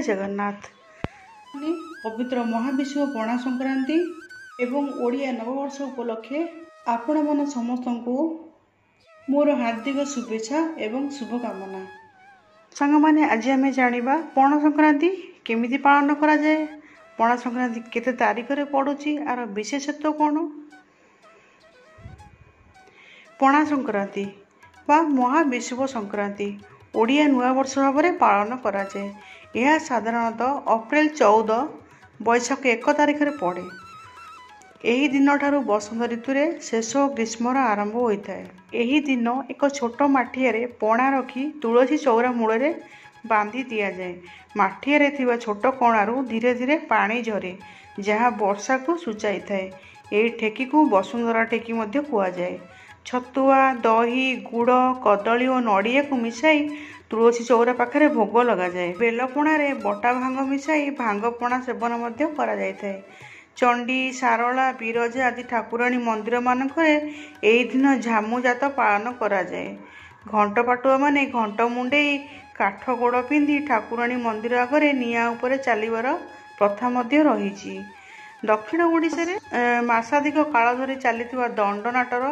ଜଗନ୍ନାଥ। ପବିତ୍ର ମହାବିଷୁବ ପଣା ସଂକ୍ରାନ୍ତି ଏବଂ ଓଡ଼ିଆ ନବବର୍ଷ ଉପଲକ୍ଷେ ଆପଣମାନେ ସମସ୍ତଙ୍କୁ ମୋର ହାର୍ଦ୍ଦିକ ଶୁଭେଚ୍ଛା ଏବଂ ଶୁଭକାମନା। ସାଙ୍ଗମାନେ, ଆଜି ଆମେ ଜାଣିବା ପଣା ସଂକ୍ରାନ୍ତି କେମିତି ପାଳନ କରାଯାଏ, ପଣା ସଂକ୍ରାନ୍ତି କେତେ ତାରିଖରେ ପଡ଼ୁଛି, ଆର ବିଶେଷତ୍ୱ କ'ଣ। ପଣା ସଂକ୍ରାନ୍ତି ବା ମହାବିଷୁବ ସଂକ୍ରାନ୍ତି ଓଡ଼ିଆ ନୂଆବର୍ଷ ଭାବରେ ପାଳନ କରାଯାଏ। ଏହା ସାଧାରଣତଃ ଅପ୍ରିଲ 14, ବୈଶାଖ 1 ତାରିଖରେ ପଡ଼େ। ଏହି ଦିନଠାରୁ ବସନ୍ତ ଋତୁରେ ଶେଷ ଓ ଗ୍ରୀଷ୍ମର ଆରମ୍ଭ ହୋଇଥାଏ। ଏହି ଦିନ ଏକ ଛୋଟ ମାଠିଆରେ ପଣା ରଖି ତୁଳସୀ ଚଉରା ମୂଳରେ ବାନ୍ଧି ଦିଆଯାଏ। ମାଠିଆରେ ଥିବା ଛୋଟ କଣାରୁ ଧୀରେ ଧୀରେ ପାଣି ଝରେ, ଯାହା ବର୍ଷାକୁ ସୂଚାଇଥାଏ। ଏହି ଠେକିକୁ ବସୁନ୍ଧରା ଠେକି ମଧ୍ୟ କୁହାଯାଏ। ଛତୁଆ, ଦହି, ଗୁଡ଼, କଦଳୀ ଓ ନଡ଼ିଆକୁ ମିଶାଇ ତୁଳସୀ ଚଉରା ପାଖରେ ଭୋଗ ଲଗାଯାଏ। ବେଲପଣାରେ ବଟା ଭାଙ୍ଗ ମିଶାଇ ଭାଙ୍ଗ ପଣା ସେବନ ମଧ୍ୟ କରାଯାଇଥାଏ। ଚଣ୍ଡୀ, ଶାରଳା, ବିରଜା ଆଦି ଠାକୁରାଣୀ ମନ୍ଦିରମାନଙ୍କରେ ଏହି ଦିନ ଝାମୁ ଯାତ ପାଳନ କରାଯାଏ। ଘଣ୍ଟ ପାଟୁଆମାନେ ଘଣ୍ଟ ମୁଣ୍ଡେଇ କାଠ ଗୋଡ଼ ପିନ୍ଧି ଠାକୁରାଣୀ ମନ୍ଦିର ଆଗରେ ନିଆଁ ଉପରେ ଚାଲିବାର ପ୍ରଥା ମଧ୍ୟ ରହିଛି। ଦକ୍ଷିଣ ଓଡ଼ିଶାରେ ମାସାଧିକ କାଳ ଧରି ଚାଲିଥିବା ଦଣ୍ଡନାଟର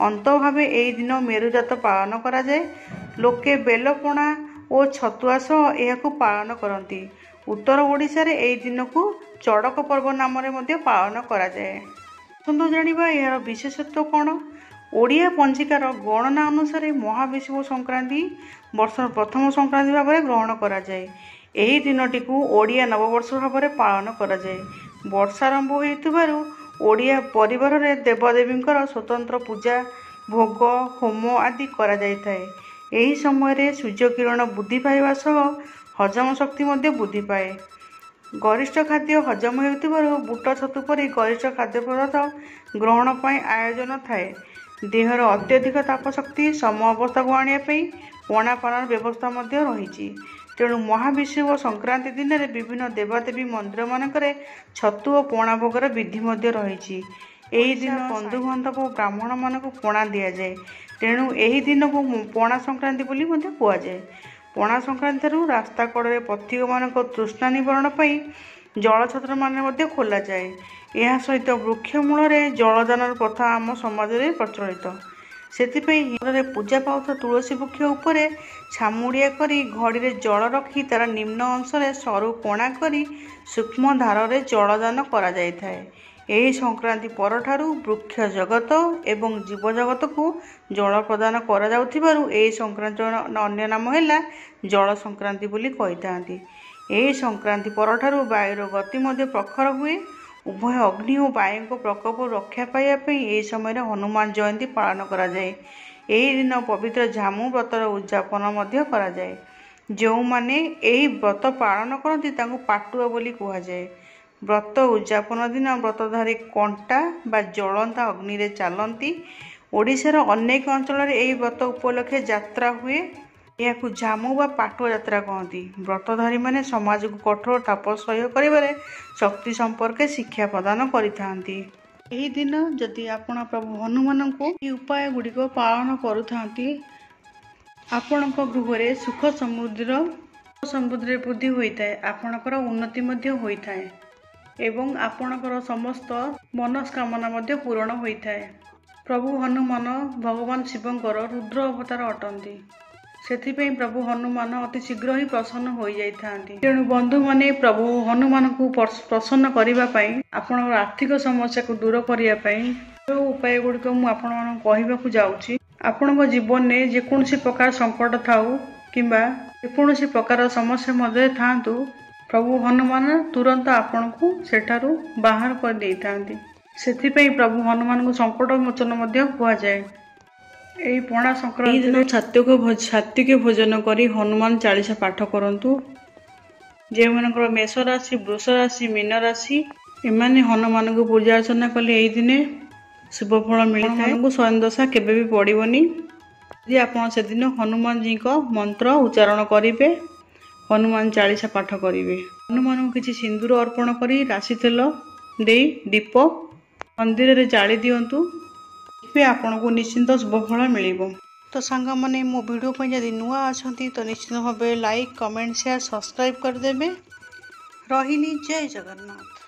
ଅନ୍ତ ଭାବେ ଏହି ଦିନ ମେରୁଜାତ ପାଳନ କରାଯାଏ। ଲୋକେ ବେଲପଣା ଓ ଛତୁଆ ସହ ଏହାକୁ ପାଳନ କରନ୍ତି। ଉତ୍ତର ଓଡ଼ିଶାରେ ଏହି ଦିନକୁ ଚଡ଼କ ପର୍ବ ନାମରେ ମଧ୍ୟ ପାଳନ କରାଯାଏ। ଆସନ୍ତୁ ଜାଣିବା ଏହାର ବିଶେଷତ୍ୱ କ'ଣ। ଓଡ଼ିଆ ପଞ୍ଜିକାର ଗଣନା ଅନୁସାରେ ମହାବିଷୁବ ସଂକ୍ରାନ୍ତି ବର୍ଷର ପ୍ରଥମ ସଂକ୍ରାନ୍ତି ଭାବରେ ଗ୍ରହଣ କରାଯାଏ। ଏହି ଦିନଟିକୁ ଓଡ଼ିଆ ନବବର୍ଷ ଭାବରେ ପାଳନ କରାଯାଏ। ବର୍ଷାରମ୍ଭ ହେଉଥିବାରୁ ଓଡ଼ିଆ ପରିବାରରେ ଦେବାଦେବୀଙ୍କର ସ୍ୱତନ୍ତ୍ର ପୂଜା, ଭୋଗ, ହୋମ ଆଦି କରାଯାଇଥାଏ। ଏହି ସମୟରେ ସୂର୍ଯ୍ୟକିରଣ ବୃଦ୍ଧି ପାଇବା ସହ ହଜମ ଶକ୍ତି ମଧ୍ୟ ବୃଦ୍ଧି ପାଏ। ଗରିଷ୍ଠ ଖାଦ୍ୟ ହଜମ ହେଉଥିବାରୁ ବୁଟ, ଛତୁ ପରି ଗରିଷ୍ଠ ଖାଦ୍ୟ ପଦାର୍ଥ ଗ୍ରହଣ ପାଇଁ ଆୟୋଜନ ଥାଏ। ଦେହର ଅତ୍ୟଧିକ ତାପଶକ୍ତି ସମ ଅବସ୍ଥାକୁ ଆଣିବା ପାଇଁ ପଣା ପାନର ବ୍ୟବସ୍ଥା ମଧ୍ୟ ରହିଛି। ତେଣୁ ମହାବିଷୁବ ସଂକ୍ରାନ୍ତି ଦିନରେ ବିଭିନ୍ନ ଦେବାଦେବୀ ମନ୍ଦିରମାନଙ୍କରେ ଛତୁ ଓ ପଣା ଭୋଗର ବିଧି ମଧ୍ୟ ରହିଛି। ଏହି ଦିନ ବନ୍ଧୁବାନ୍ଧବ ଓ ବ୍ରାହ୍ମଣମାନଙ୍କୁ ପଣା ଦିଆଯାଏ। ତେଣୁ ଏହି ଦିନକୁ ପଣା ସଂକ୍ରାନ୍ତି ବୋଲି ମଧ୍ୟ କୁହାଯାଏ। ପଣା ସଂକ୍ରାନ୍ତିଠାରୁ ରାସ୍ତା କଡ଼ରେ ପଥିକମାନଙ୍କ ତୃଷ୍ଣା ନିବାରଣ ପାଇଁ ଜଳଛତ୍ରମାନେ ମଧ୍ୟ ଖୋଲାଯାଏ। ଏହା ସହିତ ବୃକ୍ଷ ମୂଳରେ ଜଳଦାନର ପ୍ରଥା ଆମ ସମାଜରେ ପ୍ରଚଳିତ। ସେଥିପାଇଁ ଘରରେ ପୂଜା ପାଉଥିବା ତୁଳସୀ ବୃକ୍ଷ ଉପରେ ଛାମୁଡ଼ିଆ କରି ଘଡ଼ିରେ ଜଳ ରଖି ତାର ନିମ୍ନ ଅଂଶରେ ସରୁ କଣା କରି ସୂକ୍ଷ୍ମ ଧାରରେ ଜଳଦାନ କରାଯାଇଥାଏ। ଏହି ସଂକ୍ରାନ୍ତି ପରଠାରୁ ବୃକ୍ଷ ଜଗତ ଏବଂ ଜୀବଜଗତକୁ ଜଳ ପ୍ରଦାନ କରାଯାଉଥିବାରୁ ଏହି ସଂକ୍ରାନ୍ତିର ଅନ୍ୟ ନାମ ହେଲା ଜଳ ସଂକ୍ରାନ୍ତି ବୋଲି କହିଥାନ୍ତି। ଏହି ସଂକ୍ରାନ୍ତି ପରଠାରୁ ବାୟୁର ଗତି ମଧ୍ୟ ପ୍ରଖର ହୁଏ। ଉଭୟ ଅଗ୍ନି ଓ ବାୟୁଙ୍କ ପ୍ରକୋପରୁ ରକ୍ଷା ପାଇବା ପାଇଁ ଏହି ସମୟରେ ହନୁମାନ ଜୟନ୍ତୀ ପାଳନ କରାଯାଏ। ଏହି ଦିନ ପବିତ୍ର ଝାମୁ ବ୍ରତର ଉଦଯାପନ ମଧ୍ୟ କରାଯାଏ। ଯେଉଁମାନେ ଏହି ବ୍ରତ ପାଳନ କରନ୍ତି ତାଙ୍କୁ ପାଟୁଆ ବୋଲି କୁହାଯାଏ। ବ୍ରତ ଉଦଯାପନ ଦିନ ବ୍ରତଧାରୀ କଣ୍ଟା ବା ଜଳନ୍ତା ଅଗ୍ନିରେ ଚାଲନ୍ତି। ଓଡ଼ିଶାର ଅନେକ ଅଞ୍ଚଳରେ ଏହି ବ୍ରତ ଉପଲକ୍ଷେ ଯାତ୍ରା ହୁଏ। ଏହାକୁ ଝାମୁ ବା ପାଟୁଆ ଯାତ୍ରା କହନ୍ତି। ବ୍ରତଧାରୀମାନେ ସମାଜକୁ କଠୋର ତାପ ସହ୍ୟ କରିବାରେ ଶକ୍ତି ସମ୍ପର୍କେ ଶିକ୍ଷା ପ୍ରଦାନ କରିଥାନ୍ତି। ଏହି ଦିନ ଯଦି ଆପଣ ପ୍ରଭୁ ହନୁମାନଙ୍କୁ ଏହି ଉପାୟ ଗୁଡ଼ିକ ପାଳନ କରୁଥାନ୍ତି, ଆପଣଙ୍କ ଗୃହରେ ସୁଖ ସମୃଦ୍ଧିରେ ବୃଦ୍ଧି ହୋଇଥାଏ, ଆପଣଙ୍କର ଉନ୍ନତି ମଧ୍ୟ ହୋଇଥାଏ ଏବଂ ଆପଣଙ୍କର ସମସ୍ତ ମନସ୍କାମନା ମଧ୍ୟ ପୂରଣ ହୋଇଥାଏ। ପ୍ରଭୁ ହନୁମାନ ଭଗବାନ ଶିବଙ୍କର ରୁଦ୍ର ଅବତାର ଅଟନ୍ତି। ସେଥିପାଇଁ ପ୍ରଭୁ ହନୁମାନ ଅତି ଶୀଘ୍ର ହିଁ ପ୍ରସନ୍ନ ହୋଇଯାଇଥାନ୍ତି। ତେଣୁ ବନ୍ଧୁମାନେ, ପ୍ରଭୁ ହନୁମାନଙ୍କୁ ପ୍ରସନ୍ନ କରିବା ପାଇଁ, ଆପଣଙ୍କର ଆର୍ଥିକ ସମସ୍ୟାକୁ ଦୂର କରିବା ପାଇଁ ଯେଉଁ ଉପାୟ ଗୁଡ଼ିକ ମୁଁ ଆପଣମାନଙ୍କୁ କହିବାକୁ ଯାଉଛି, ଆପଣଙ୍କ ଜୀବନରେ ଯେକୌଣସି ପ୍ରକାର ସଙ୍କଟ ଥାଉ କିମ୍ବା ଯେକୌଣସି ପ୍ରକାର ସମସ୍ୟା ମଧ୍ୟରେ ଥାଆନ୍ତୁ, ପ୍ରଭୁ ହନୁମାନ ତୁରନ୍ତ ଆପଣଙ୍କୁ ସେଠାରୁ ବାହାର କରିଦେଇଥାନ୍ତି। ସେଥିପାଇଁ ପ୍ରଭୁ ହନୁମାନଙ୍କୁ ସଙ୍କଟ ମୋଚନ ମଧ୍ୟ କୁହାଯାଏ। ଏହି ପଣା ସଂକ୍ରାନ୍ତି ଦିନ ସାତ୍ୱିକ ଭୋଜନ କରି ହନୁମାନ ଚାଳିଶା ପାଠ କରନ୍ତୁ। ଯେଉଁମାନଙ୍କର ମେଷ ରାଶି, ବୃଷ ରାଶି, ମୀନ ରାଶି, ଏମାନେ ହନୁମାନଙ୍କୁ ପୂଜା ଅର୍ଚ୍ଚନା କଲେ ଏହି ଦିନେ ଶୁଭ ଫଳ ମିଳିଥାଏ। ଶନି ଦଶା କେବେ ବି ପଡ଼ିବନି। ଯଦି ଆପଣ ସେଦିନ ହନୁମାନଜୀଙ୍କ ମନ୍ତ୍ର ଉଚ୍ଚାରଣ କରିବେ, ହନୁମାନ ଚାଳିଶା ପାଠ କରିବେ, ହନୁମାନଙ୍କୁ କିଛି ସିନ୍ଦୁର ଅର୍ପଣ କରି ରାଶି ତେଲ ଦେଇ ଦୀପ ମନ୍ଦିରରେ ଜାଳି ଦିଅନ୍ତୁ, ଦେଖିବେ ଆପଣଙ୍କୁ ନିଶ୍ଚିନ୍ତ ଶୁଭ ଫଳ ମିଳିବ। ତ ତ ସାଙ୍ଗମାନେ, ମୋ ଭିଡ଼ିଓ ପାଇଁ ଯଦି ନୂଆ ଅଛନ୍ତି ତ ନିଶ୍ଚିତ ଭାବେ ଲାଇକ୍, କମେଣ୍ଟ, ସେୟାର, ସବସ୍କ୍ରାଇବ୍ କରିଦେବେ। ରହିଲି, ଜୟ ଜଗନ୍ନାଥ।